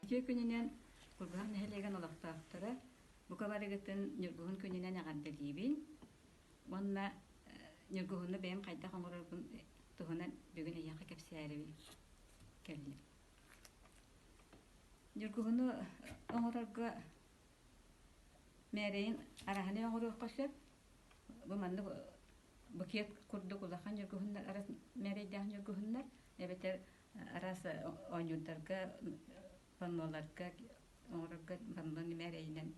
Үтүө күнүнэн Курбуһах нэһилиэгин олохтоохторо бука барыгытын Ньургуһун күнүнэн эҕэрдэлиибин уонна Ньургуһуну бэйэм хайдах оҥорорбун туһунан бүгүн эйиэхэ кэпсээрибин кэллим. Ньургуһуну оҥорорго мээрэйин араһаны оҥоруохха сөп. Бу маннык букет курдук улахан ньургуһуннар араас мээрэйдээх ньургуһуннар эбэтэр араас оонньуурдарга панноларга оҥорорго панно мээрэйинэн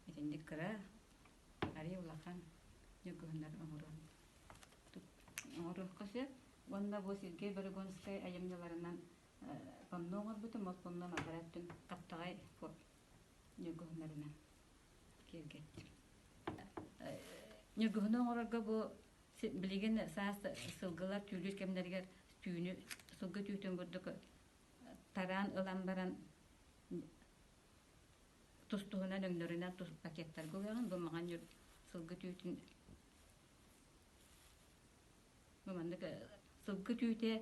итинник кыра арый улахан ньургуһуннар оҥоруон оҥоруохха сөп уонна бу Сергей Борогонскай айымньыларынан панно оҥорбутум ол панно аллараа өттүн хаптаҕай ньургуһуннарынан киэргэттим. Ньургуһуну оҥорорго бу билигин саас сылгылар түүлүүр кэмнэригэр түүнү сылгы түүтүн курдук тараан ылан баран тус-туһунан өҥнөрүнэн тус пакеттарга угаҕын. Бу маҥан сылгы түүтүн бу маннык сылгы түүтэ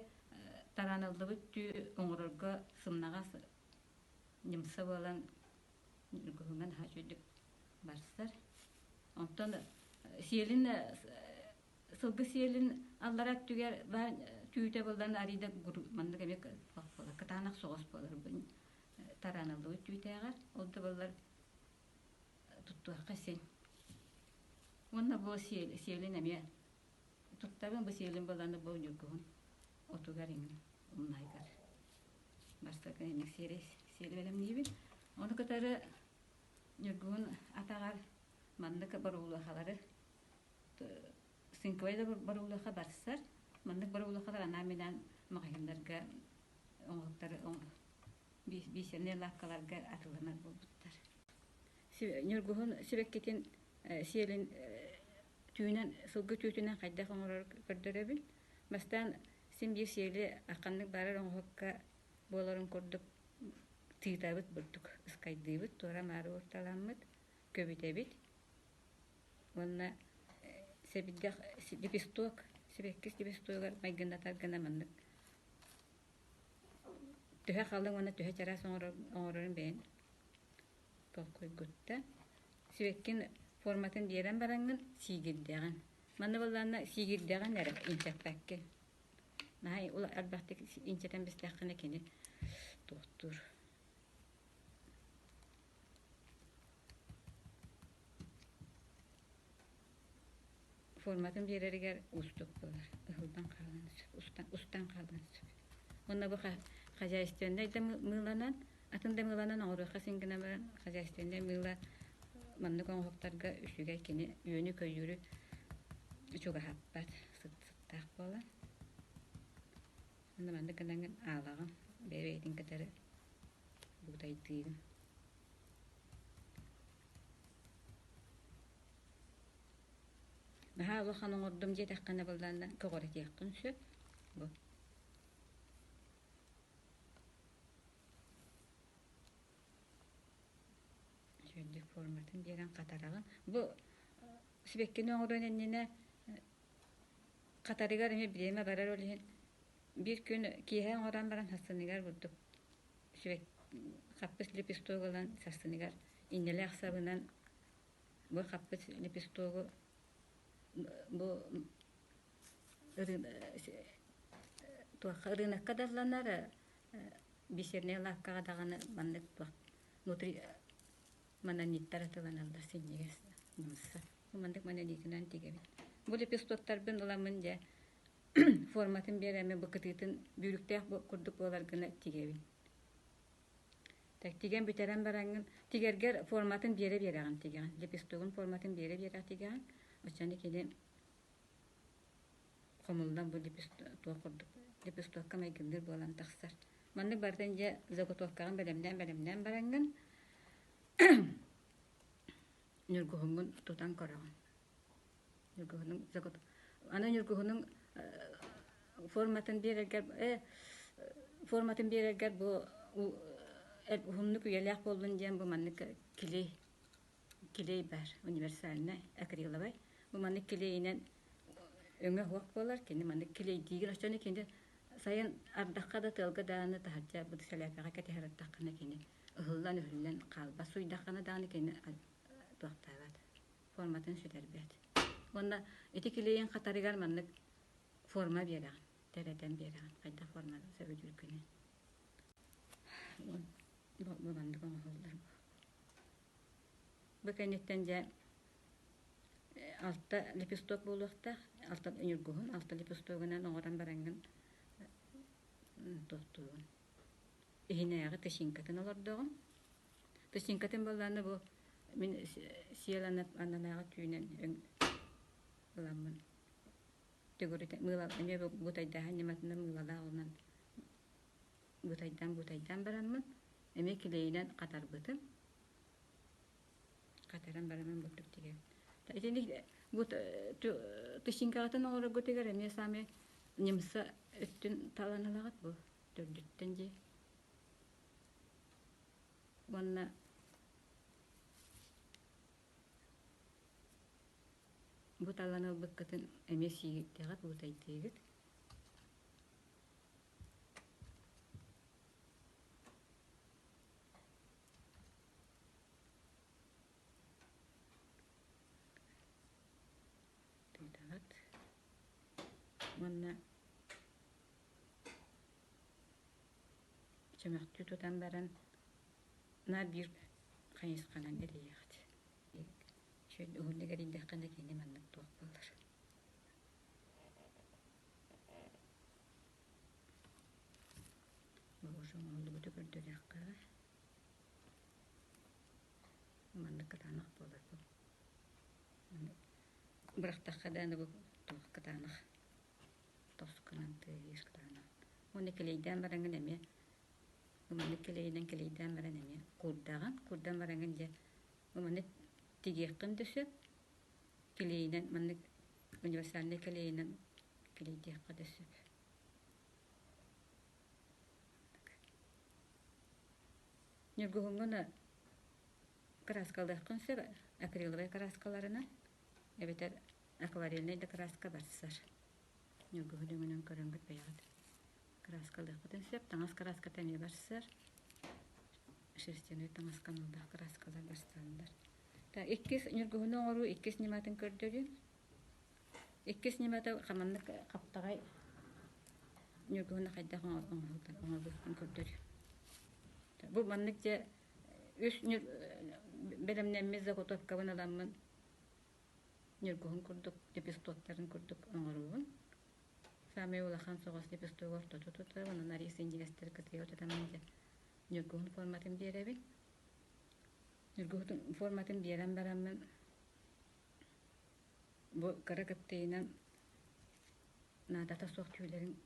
тарааныллыбыт түү оҥорорго сымнаҕас ньымса буолан ньургуһуҥҥа наһаа үчүгэйдик барсар. Онтон сиэлин сылгы сиэлин аллара өттүгэр баар түүтэ буолан арыйда маннык эмиэ кытаанах соҕус буолар тарааныллыбыт түүтээҕэр ол да буоллар туттуохха син. Уонна бу сиэлин эмиэ туттабын бу сиэлин буолан бу ньургуһун отугар иҥин умнаһыгар бастакы инник сиэри сиэри бэлэмниибин. Ону кытары Ньургуһун атаҕар маннык боруулахалары цинковай да боруулаха барсар. Маннык боруулахалар анаан-минээн маҕаһыыннарга оҥоһуктары бисернэй лаапкаларга атыыланар буолбуттар. Ньургуһун сибэккитин сиэлин түүнэн сылгы түүтүнэн хайдах оҥорор көрдөрөбүн. Бастаан син биир сиэли ханнык баарар оҥоһукка буоларын курдук тыытабыт бурдук ыскайдыыбыт, туора-маары уурталаммыт, көбүтэбит уонна сэбирдэх лепесток, сибэкки лепестогар майгыннатар гына маннык төһө халыҥ уонна төһө чараас оҥорорун бэйэҥ толкуйгутта. Сибэккин форматын биэрэн бараҥҥын сиигирдэҕин. Манна буоллаҕына сиигирдэҕин эрэ инчэппэккин. Наһаа элбэхтик инчэтэн бистэххинэ кини туохтуур. Форматын биэрэригэр уустук буолар. Ыһыллан хаалан сөп, устан, устан хаалан сөп. Уонна бу хозяйственнай да мыыланан, атын да мыыланан оҥоруохха син гына баран, хозяйственнай мыыла маннык оҥоһуктарга үчүгэй кини үөнү-көйүүрү чугаһаппат, сыт-сыттаах буолар. Уонна маннык гынаҥҥын аалаҕын, бэйэ-бэйэтин кытары буутайдыыгын. Наһаа улахан оҥордум диэтэххинэ былаанна көҕүрэтиэххин сөп. Бу. Үчүгэйдик форматын биэрэн хатараҕын. Бу сибэккини оҥоруон иннинэ хатарыгар эмиэ бириэмэ барар ол иһин биир күн киэһэ оҥорон баран сарсыныгар бурдук хаппыт лепесток ылан сарсыныгар иннэлээх сабынан бу хаппыт лепестогу бу туохха ырыынакка далланар бисернэй лаапкаҕа даҕаны маннык туох внутри монониттар атыланаллар синньигэс ньымса маннык мононитынан тигэбин бу лепестоктарбын ыламмын дьэ форматын биэрэммин бу кытыытын бүүрүктээх курдук буолар гына тигэбин. Так тигэн бүтэрэн бараҥҥын тигэргэр форматын биэрэ биэрэҕин тигэҕин. Лепестогун форматын биэрэ биэрэ тигэҕин. Оччону кини хомуллан бу лепесток курдук лепестокка майгынныыр буолан тахсар. Маннык барытын дьэ заготовкаҕын бэлэмнээн бэлэмнээн бараҥҥын ньургуһуҥҥун тутан көрөҕүн. Ньургуһунуҥ аны ньургуһунуҥ форматын биэрэргэр форматын биэрэргэр бу уһуннук үйэлээх буоллун диэн бу маннык клей клей баар универсальнай акриловай бу маннык клейинэн өҥө суох буолар кини маннык клейдиигин оччону кини сайын ардахха да тыалга даҕаны таһырдьа бу сэлээпэҕэ кэтэһэр ардаххына кини. ыһыллан-өһүллэн хаалбат. Суйдаххына даҕаны кини туохтаабат, форматын сүтэрбэт. Уонна ити килиэйин хатарыгар маннык форма биэрэҕин, тэрэтэн биэрэҕин, хайдах форманы сөбүлүүргүнэн. Бу маннык оҥоһуллар. Бу кэнниттэн дьэ алта лепесток буолуохтаах, алта ньургуһун, алта лепестогунан оҥорон бараҥҥын туохтуугун. Иһинээҕи тычинкатын олордоҕум. Тычинкатын буоллаҕына бу мин сиэл аннынааҕы түүнэн ыламмын төгүрүтэ мыыла эмиэ бутайдааһын ньыматынан мыылалаах ылынан бутайдаан-бутайдаан бараммын эмиэ килиэйинэн хатарбытым. Хатаран бараммын бурдук тигэбин. Итинник бу тычинкаҕытын оҥороргутугар эмиэ саамай ньымса өттүн талан ылаҕыт бу төрдүттэн дии. Уонна бу талан ылбыккытын эмиэ сиигирдэҕит, бутайдыыгыт. Тыытаҕыт уонна чөмөхтүү тутан баран наар биир хайысханан эрийэҕит. Уһуннук эрийдэххинэ кини маннык туох буолар. Боже, оҥоһуллубуту көрдөрүөххэ. Маннык кытаанах буолар бу. Бырахтахха да бу туох кытаанах тоскунан тыаһыыр кытаанах. Уонна килиэйдээн бараҥҥын эмиэ маннык килиэйинэн килиэйдээн баран эмиэ куурдаҕын. Куурдан бараҥҥын дьэ маннык тигиэххин да сөп. Килиэйинэн маннык универсальнай килиэйинэн килиэйдиэххэ да сөп. Ньургуһуҥҥун кырааскалыаххын сөп акриловай кырааскаларынан эбэтэр акварельнай да кырааска барсар. Ньургуһун өҥүнэн көрөҥгүт бэйэҕит кырааскалыаххытын сөп. Таҥас кырааската эмиэ барсар. Шерстяной таҥаска аналлаах кырааскалар барсаллар. Иккис ньургуһуну оҥоруу иккис ньыматын көрдөрүүм. Иккис ньымата хаманнык хаптаҕай ньургуһуну хайдах оҥорбуппун көрдөрүү. Бу маннык дьэ үс бэлэмнэммит заготовкабын ыламмын ньургуһун курдук лепестоктарын курдук оҥоруубун. Саамай улахан соҕус лепестогу ортото тутабын, онон арыы синньигэстэри кытыйа тутаммын дьэ ньургуһун форматын биэрэбин. Ньургуһун форматын биэрэн бараммын Бу кыра кыптыйынан наадата суох түүлэрин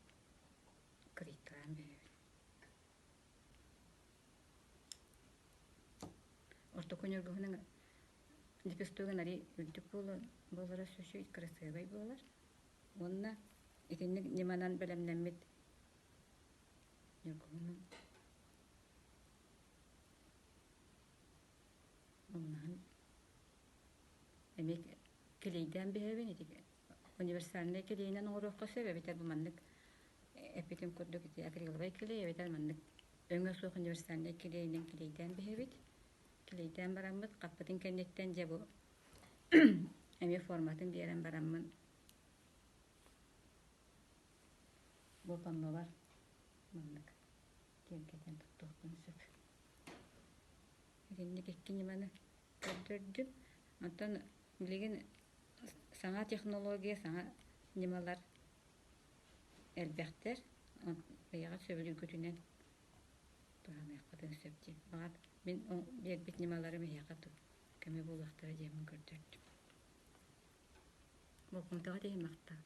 кырыйтаран биэрэбин. Ортоку ньургуһунун лепестогун арый үрдүк буолара сүчүй кырасыабай буолар. Уонна итинник ньыманан бэлэмнэммит ньургуһунун умнаһын Эмиэ килиэйдээн биһэбин ити универсальнай килиэйинэн оҥоруохха сөп эбэтэр бу маннык эппитим курдук ити акриловай килиэй эбэтэр маннык өҥө суох универсальнай килиэйинэн килиэйдээн биһэбит. Килиэйдээн бараммыт хаппытын кэнниттэн дьэ бу эмиэ форматын биэрэн бараммын бу паннолар маннык киэргэтэн туттуохпун сөп. Итинник икки ньыманы көрдөрдүм. Онтон билигин саҥа технология, саҥа ньымалар элбэхтэр. Бэйэҕит сөбүлүүргүтүнэн туһаныаххытын сөп диэн. Баҕар мин биэрбит ньымаларым эһиэхэ көмө буолуохтара диэммин көрдөрдүм. Болҕомтоҕо иһин махтал.